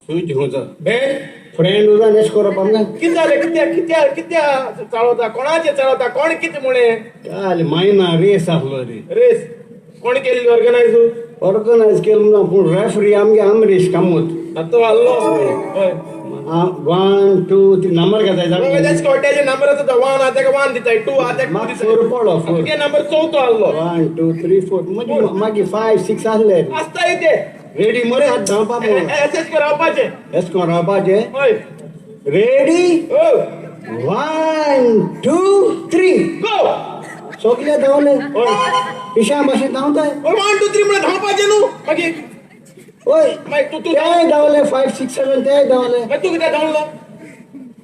तूं घेवचा बेन फ्रेंड उजा नेश करप आमकां. कितें जालें? कित्याक कित्याक कित्याक चाळवता? कोणाचें चाळवता? कोण कितें म्हळें? काल मायना रेस आसलो रे. रेस कोण केल्ली ऑर्गनायज? ऑर्गनायज केलो ना, पूण रेफरी आमगे अमरीश कामत. तो आहलो, हय. 1 2 3 नंबर घेताय. स्कॉट्याचे नंबर आसा, वन आहा ताका वन दिताय, टू आहा ताका टू दिताय. फोर पडलो, फोर. तुगे नंबर चवथो आहलो. 1 2 3 4, म्हणजे मागीर 5 6 आसले. आसताय ते. रेडी मरे, हात धांवपा. एस एस रावपाचें. एस कोण रावपाचें. हय. रेडी? ओ. 1 2 3 गो. सगळे धांवले. हय. पिशा भाशेन धांवताय. 1 2 3 म्हळ्यार धांवपाचें न्हू मागीर. ओय. मागीर तूं तूं तेय धांवले, 5 6 7 तेय धांवले. मागीर तूं कित्याक धांवलो?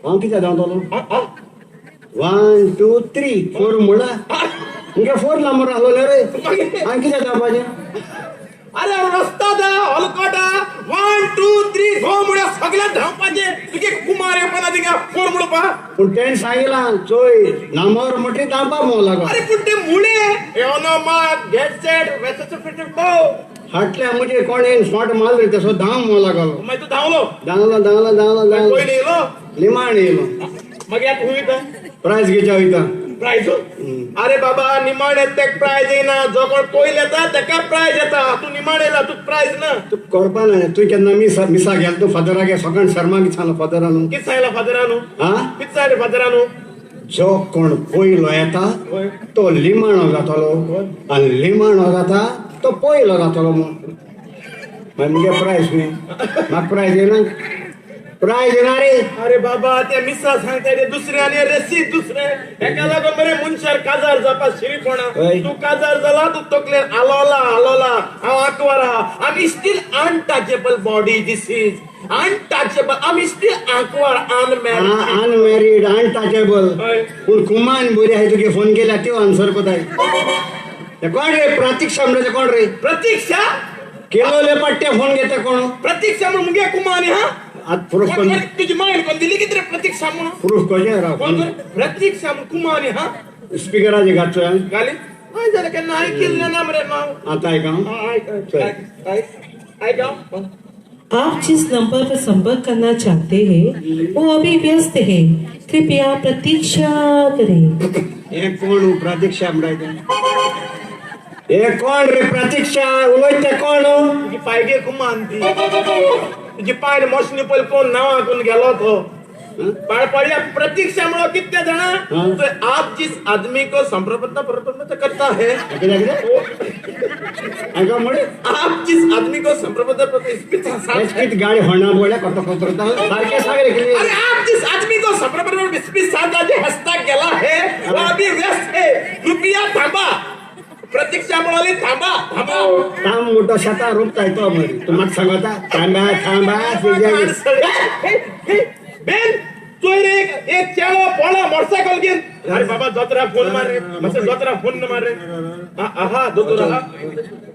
हांव कित्याक धांवतलो? 1 2 3 4 म्हणला, मुगे 4 नंबर आसलो रे, हांव कित्याक धांवपाचें? अरे रस्ता दा हलकटा, 1 2 3 गो म्हळ्यार सगळ्यात धांवपाचें. तुगे कुमार येवपाना थिंगा फोर म्हणपा. पूण तेणें सांगिलां चोय नंबर म्हटली धांवपा म्हणूंक लागलो. अरे पूण ते मुळे येवनो मात गेट सेट वेसाचो फिट गो. फाटल्या मुजे कोण येवन शॉट मारले, तसो धांव म्हणूंक लागलो. मागीर तूं धांवलो? धांवलो धांवलो धांवलो धांवलो. पयलीं येयलो. निमाण येयलो. मागीर आतां खंय वयता? प्रायज घेवच्या वयता. प्रायज? अरे बाबा, निमाण येता तेका प्रायज येना. जो कोण पयलीं येता तेका प्रायज येता. तूं निमाण येयला, तुका प्रायज ना. तूं करपा ना. तूं केन्ना मिसा मिसा गेल तूं फादरागे? सकाळ शर्मा कितें सांगलो फादरान? कितें सांगलां फादरान? आं? कितें सांगलें फादरान? जो कोण पयलो येता तो लिमाणो जातलो आनी लिमाणो जाता तो पयलो जातलो म्हूण. मागीर मुगे प्रायज न्ही, म्हाका प्रायज येना, प्रायज येना रे. अरे बाबा, ते मिसा सांगता ते दुसरे आनी रेसी दुसरे. हेका लागून मरे मनशार काजार जावपा शिरीपणा. तूं काजार जाला, तूं तकलेर आलोला आलोला. हांव आंकवार आहा, आमी still untouchable body, this is untouchable. आमी स्टील आंकवार, अनमॅरिड. अनमॅरीड, अनटचेबल, पूण कुमान बरी आहाय. तुगे फोन केल्या त्यो आन्सर कोताय. कोण रे प्रतीक्षा म्हणटा? कोण रे? प्रतीक्षा. केलोले पट्टे फोन घेता कोण? प्रतीक्षा म्हणून मुगे कुमान हा. आत प्रूफ कोण? तुजी मायन कोण दिली कितें रे प्रतीक्षा म्हणून? प्रूफ कशें राव. कोण प्रतीक्षा म्हणून कुमान हा. स्पिकराचे घातचो. घाली हय जाल्यार केन्ना आयकिल्लें ना मरे हांव. आतां आयक. आयक आयक आयक. आप जिस नंबर पर संपर्क करना चाहते हैं वो अभी व्यस्त है, कृपया प्रतीक्षा करें. हे कोण प्रतीक्षा म्हणटा तें? हे कोण रे प्रतीक्षा उलयता कोण? तुजी पायगे कुमान ती. तुजी पायल मोसणी पयलीं कोण नांवां करून गेलो तो पाळ पडल्या. प्रतीक्षा म्हणून कितले जाणा? तो आप जिस आदमी को संपर्क करता है कितें कितें हांगा म्हळे? आप जिस आदमी को संपर्क कित गाडी होणा बोळ्या कतो कतो सारखे सागरे केले. अरे आप जिस आदमी को संपर्क सात हसता गेला है वो अभी व्यस्त है, कृपया थांबा. प्रतीक्षा म्हणाली थांबा थांबा. थांब मोठो शेतां रोपताय तो मरे तूं म्हाका सांगता थांबा थांबा. बेन चोय रे, एक चेडो पोळा मोटरसायकल घेवन. अरे बाबा, जोत्रा फोन मार रे, मातशें जोत्रा फोन मार रे. आहा दोतोर आहा.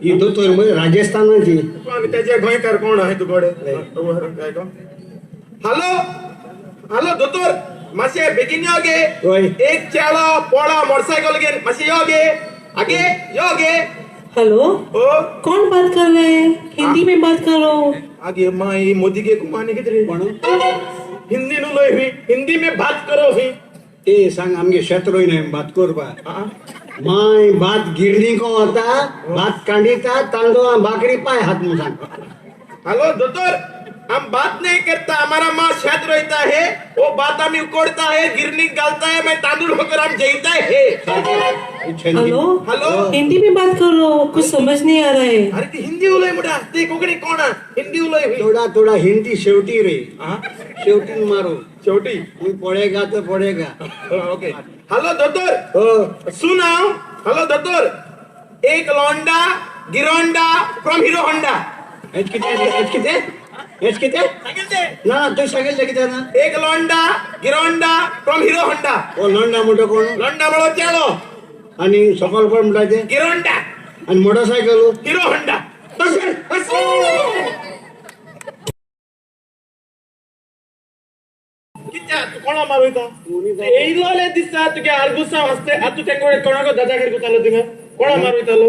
ही दोतोर मरे राजस्थानाची. आनी तेजे गोंयकार कोण आहाय तुकडे? हॅलो हॅलो दोतोर, मातशें बेगीन यो गे. एक चेडो पोळा मोटरसायकल घेवन, मातशें यो गे, आगे यो गे. हेलो. ओ. कौन बात कर रहे हैं? हिंदी में बात करो. आगे माई मोदी के कुमाने किती रे? कोण? हिंदी नु लोय, हिंदी में बात करो ही. ते सांग, आमगे शेत रोयनाय भात करपा. माय भात गिरणी को वता, भात कांडिता, तांदूळ भाकरी पाय हात म्हणून सांग. हेलो दोतोर, हम बात नहीं करता. हमारा माँ शेत रोयता है, वो बात हम उकोड़ता है, गिरनी गालता है, मैं तांदूळ होकर हम जईता है. हेलो. हेलो. हिंदी में बात करो, कुछ समझ नहीं आ रहा है. अरे ती हिंदी उलय मुठा, ती कोकणी कोण हा? हिंदी उलय ही. थोडा थोडा हिंदी शेवटी रे. शेवटी मारो. शेवटी. तू पडेगा तो पडेगा. ओके, हॅलो दोतोर. हो. सुन, हॅलो दोतोर, एक लोंडा गिरोंडा फ्रॉम हिरो होंडा. हेच किती, हेच किती, हेच किती ना तू सांगितलं किती ना? एक लोंडा गिरोंडा फ्रॉम हिरो होंडा. ओ लोंडा म्हणतो कोण? लोंडा म्हणो चेडो. आणि सकल कोण म्हणटा ते? गिरोंडा. आणि मोटरसायकल? Hero Honda. कित्याक तूं कोणा मारयता येयलोले दिसता तुगे आर्गुसांव आसते. आतां तूं तेंगे कोणाको दादागिरी करतालो? थिंगा कोणा मारयतालो?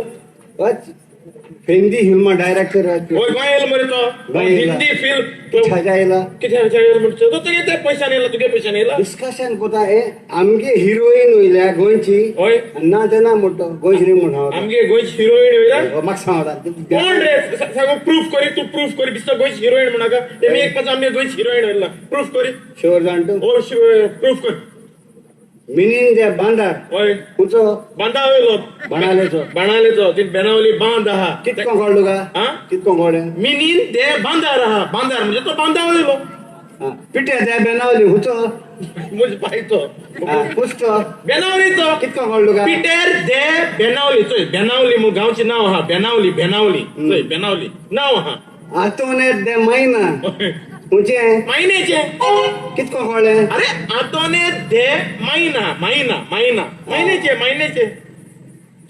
Hindi film director. होय, गोंय येयलो मरे तो. गोंय येयला. हिंदी फिल्म. छाजा येयला. कितें येयलो म्हणटा तो? तुगे ते पयशान येयला, तुगे पयशान येयला. डिस्कशन कोता हे आमगे हिरोईन वयल्या गोंयची. हय. ना ते ना म्हणतो गोंयची न्ही म्हण हांव. आमगे गोंयची हिरोईन वयला. म्हाका सांगता. कोण रे? सांगू प्रूफ करी तूं, प्रूफ करी. दिसता गोंयची हिरोईन म्हणका तेमी एक पास आमगे गोंयची हिरोईन वयला, प्रूफ करी. शुअर जाण तूं? ओ, प्रूफ कर. मिनीन दे बांदार. हय. खंयचो? बांदा वयलो. बाणालेचो. बाणालेचो ती बेनावली बांद आहा. कितको कळ्ळो तुका? हा? कितको कळ्ळें? मिनीन दे बांदार आहा, बांदार म्हणजे तो बांदा वयलो. पिठे दे बेनावली हुचो? म्हणजे पायतो. कुसतो? बेनावलीचो. कितको कळ्ळो तुका? पिटेर दे बेनावली, चोय बेनावली म्हूण गांवचें नांव आहा. बेनावली, बेनावली, चोय बेनावली नांव आहा. आंतोनेत दे मायना खंयचें? मायनेचें. कितको कळ्ळें? अरे, आंतोनेत दे मायना, मायना, मायना, मायनेचें, मायनेचें.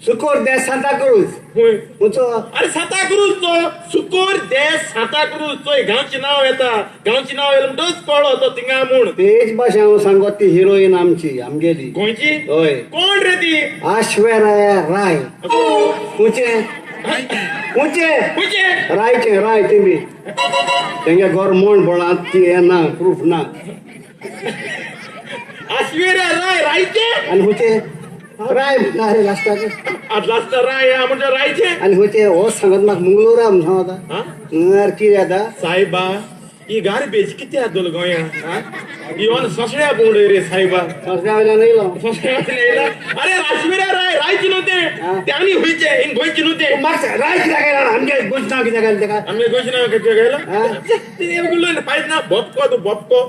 सुकोर दे सांताक्रूज. हय. खंयचो? अरे, सांताक्रूज तो सुकोर दे सांताक्रूज, चोय गांवचें नांव येता. गांवचें नांव येयलें म्हणटच कळ्ळो तो थिंगा म्हूण. तेच भाशेन हांव सांगत, ती हिरोईन आमची, आमगेली. गोंयची? हय. कोण रे ती? ऐश्वर्या राय. खंयचें खंयचें? खंयचें? रायचें, राय. ती बी तेंगे घर मोण पडलां, ती हें ना, प्रूफ ना. ऐश्वर्या राय रायचें. आनी खंयचें राय म्हणटा रे लास्टाक? आतां लास्ट राय आहा म्हणजे रायचें. आनी खंयचें हो सांगत म्हाका मंगळुरा म्हूण सांगता. आं? कितें जाता? साहेबा, ही गार्बेज कित्याक दोल गोंया? इवन ससड्या पोंड रे साहेबा. संस्कार वयल्यान येयलो. ससड्या येयला. अरे, ऐश्वर्या राय रायची न्हू तें, ते आनी खंयचें हिंग गोंयची न्हू तें. म्हाका राय कित्याक येयला? आमगे गोंयचें नांव कित्याक घालें तेका? आमगे गोंयचें नांव कित्याक घायला? पायत ना, बोबको तूं, बोबको.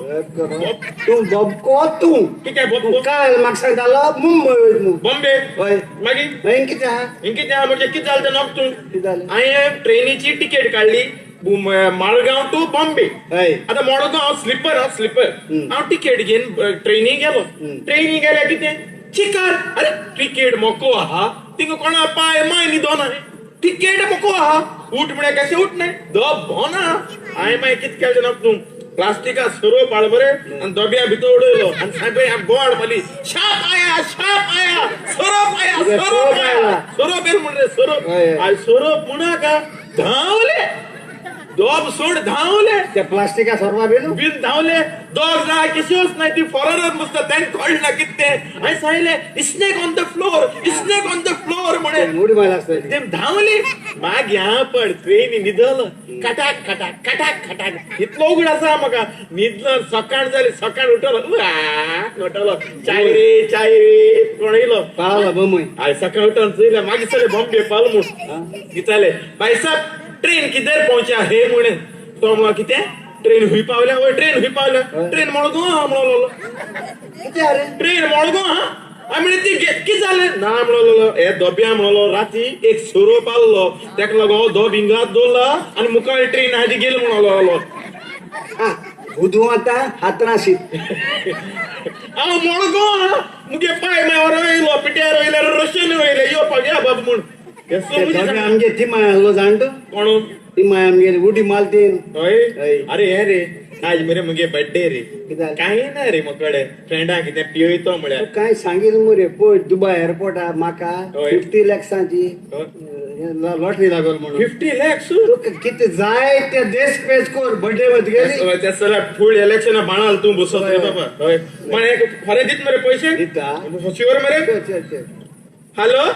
तूं बोबको तूं. कित्याक बोबको? काल म्हाका सांगतालो मुंबय वयता म्हूण. बॉम्बे. हय. मागीर? मागीर कितें आहा? हिंग कितें आहा म्हणजे कितें जालें तें नोक तूं. कितें जालें? हांवें ट्रेनीची तिकेट काडली मडगांव टू बॉम्बे. हय. आतां मडगांव हांव स्लिपर, हांव स्लिपर, हांव तिकेट घेवन ट्रेनी गेलो. ट्रेनी गेल्यार कितें चिकार! अरे, तिकेट मोको आहा, थिंगा कोणा पाय माय न्हिदोना. तिकेट मोको आहा, उठ म्हळ्यार कशें उठ नाय, दब भोना. हांवें मागीर कितें केलें जाणा तूं? प्लास्टिका सोरोप हाड मरे आनी दोब्या भितर उडयलो आनी सायब गोड मारली, शाप आया, शाप आया, सोरोप आया, सोरोप आया, सोरोप येयल म्हण रे सोरोप. आनी सोरोप म्हणाका धांवले, दोब सोड धांवले. त्या प्लास्टिका सोरपा बीन बीन धांवले. दोग ना किश्योच नाही, ती फॉरेनर मस्त, तांकां कळना ना कितें तें. हांवें सांगलें, snake on the floor, snake on the floor म्हणे. उडी मारली आसतली. ते धांवली. मागीर हांव पड ट्रेनी न्हिदलो, कटाक कटाक कटाक कटाक, इतलो उगड आसा म्हाका. न्हिदलो, सकाळ जाली. सकाळ उठलो, उठलो, चाय रे, चाय रे, कोण येयलो? पावला बमय. हांवें सकाळ उठून चोयलें, मागीर सगळे बॉम्बे पावलो म्हूण. विचारलें, भाई साहब, ट्रेन किधर पहुंचा हे म्हणे. तो म्हणलो, कितें ट्रेन हुंय पावल्या? हय, ट्रेन हुंय पावल्या? ट्रेन मडगांव आहा म्हणलो. कितें रे? ट्रेन मडगांव आहा. हांवें म्हणलें, ती कितें जालें ना म्हणलो. हे दोब्या म्हणलो, राती एक सोरोप आसलो, तेका लागून दोब हिंगात दवरला आनी मुखार ट्रेन आहा ती गेली म्हणलो. उदू आतां हातराशीत. हांव मडगांव आहा, मुगे पाय मागीर वयलो पिट्यार वयल्यार रशियन वयले येवपाक या बाबा म्हूण. आमगे ती माय आसलो जाण तूं? कोण? ती माय आमगेली उडी मारती. हय. अरे हे रे, आज मरे मुगे बर्थडे रे. कांय ना रे मुकडे, फ्रेंडा कितें पियतो म्हळ्यार. कांय सांगील मुरे, पळय दुबाय एअरपोर्टार म्हाका 50 लॅक्सांची लॉटरी लागल म्हणून. 50 लॅक्स? तुका कितें जाय ते देश पेज कर, बर्थडे वत गेली. त्या सगळ्या फूल इलेक्शन बाणाल तूं बसत रे बाबा. हय, पण एक खरें दीत मरे पयशे? दिता. शुअर मरे? हॅलो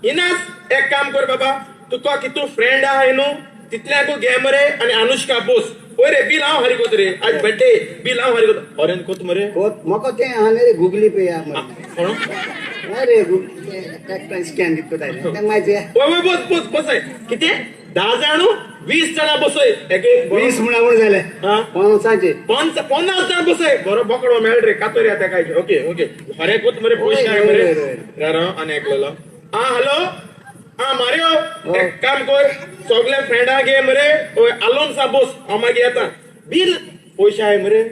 इनास, एक काम कर बाबा, तुका कितू फ्रेंड आहाय न्हू तितल्या तूं घे मरे आनी अनुष्का बोस. पळय रे, बील हांव हारी कोत रे, आज बर्थडे, बील हांव हारी कोत. फॉरेन कोत मरे. कोत म्हाका तें आहा रे, गुगली पे आहा. कोण? अरे गुगल स्कॅन दित कोताय तें माहिती. वय वय, बस बस बसय. कितें 10 जाण 20 जाणां बसय. 20 म्हळ्यार उणें जालें, 50चे. 50 जाण बसय, बरो बोकडो मेळ रे, कातोरी आतां काय. ओके ओके, खरें कोत मरे पयशे काय मरे. आनी एकलो. आं हॅलो, आं मारियो, एक काम कर, सगळे फ्रेंडा घे मरे, आलोन्सा बोस, हांव मागीर येता. बील पयशे आहाय मरे?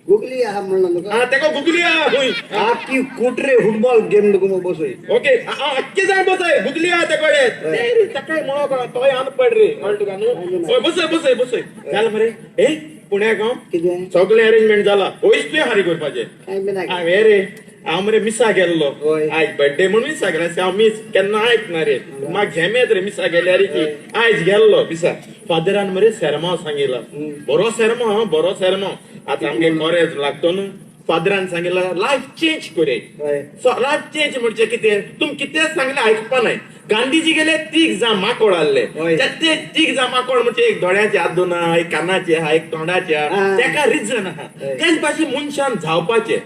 गुगली आहा म्हणलो तुका. आं, तेका गुगली आहा खंय. आखी कुटरे फुटबॉल गेम तुका बसय. ओके, हांव आख्खे जाण बसय, गुगली आहा ते कडेन. रे ताकाय म्हणो कोणा, तोय अनपड रे, कळ्ळें तुका न्हू. हय, बसय बसय बसय. जालें मरे. ए पुण्याक हांव कितें सगळें अरेंजमेंट जाला, पयशे तुवें हारी करपाचें. कांय बी नाका. हांवें रे हांव मरे मिसा गेल्लो. हय. आयज बर्थडे म्हणून मिसा गेलो. हांव मीस केन्ना आयकना रे, म्हाका झेम येत रे मिसा गेल्यार की. आयज गेल्लो मिसा, फादरान मरे सेरमांव सांगिला. बरो सेरमांव, बरो सेरमांव. आतां आमगे कॉरेज लागतो न्हू. फादरान सांगिला, लायफ चेंज करे. हय. सो लायफ चेंज म्हणजे कितें? तुम कितें सांगलें आयकपा नाय. गांधीजी गेले, तीग जाण माकोड आहले. हय. ते तीग जाण माकोड म्हणजे एक दोळ्याचे हात दोन आहा, एक कानाचे आहा, एक तोंडाचे आहा. तेका रिजन आहा. तेच भाशेन मनशान धांवपाचे.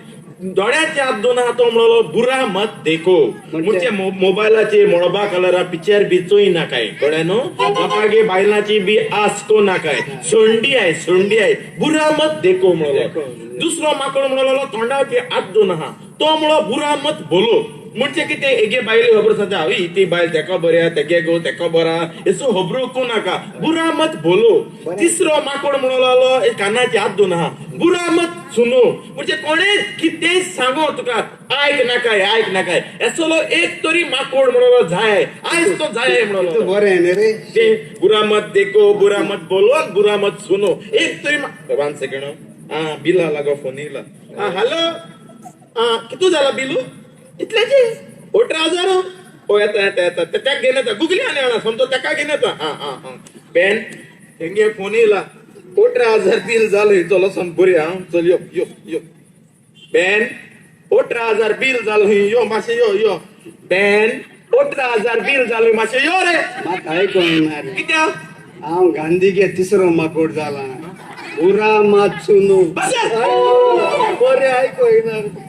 दोळ्याचे हात दोन आहा तो म्हणलो, बुरा मत देखो. म्हणजे? म्हणजे मोबायलाचे मळबा कलरा पिक्चर बी चोय नाकाय, कळ्ळें न्हू? बापागे बायलांची बी आस को नाकाय. सोंडी I, सोंडी I, बुरा मत देखो म्हणलो. दुसरो माकोड म्हणलो, तोंडाचे हात दोन आहा तो म्हणलो, बुरा मत बोलो. म्हणजे कितें? एगे बायले खबर सांगता, हांव ती बायल तेका बऱ्या, तेगे गो तेका बरा, येसो खबरो को नाका, बुरा मत बोलो. तिसरो माकोड म्हणलो, कानाचे हात दोन आहा, बुरा मत सुनो. म्हणजे कोणे कितें सांगो तुका, आयक नाकाय, आयक नाकाय. येसलो एक तरी माकोड म्हणलो जाय, आयज तो जाय म्हणलो. तूं बरें न्ही रे. ते बुरा मत देखो, बुरा मत बोलो, बुरा मत सुनो. एक तरी वन सेकंड. हा, बिला लागो फोन येयला. हा, हॅलो. हा, कितू जाला बिलू? इतल्याचे 18,000. ओ, येता येता येता. तेका घेवन येता, गुगली आनी हाडा समजो, तेका घेवन येता. हा हा हा, बेन तेंगे फोन येयला, 18,000 बील जालें. चल वचोन बरी. हा, चल, यो यो यो. बेन, 18,000 बील जालें, यो मातशें, यो यो. बेन, 18,000 बील जालें, मातशें यो रे. म्हाका आयकोंक ना रे. कित्याक? हांव गांधीगे तिसरो माकोड जाला, बुरा मात सुनू. बस. बरें, आयको येना.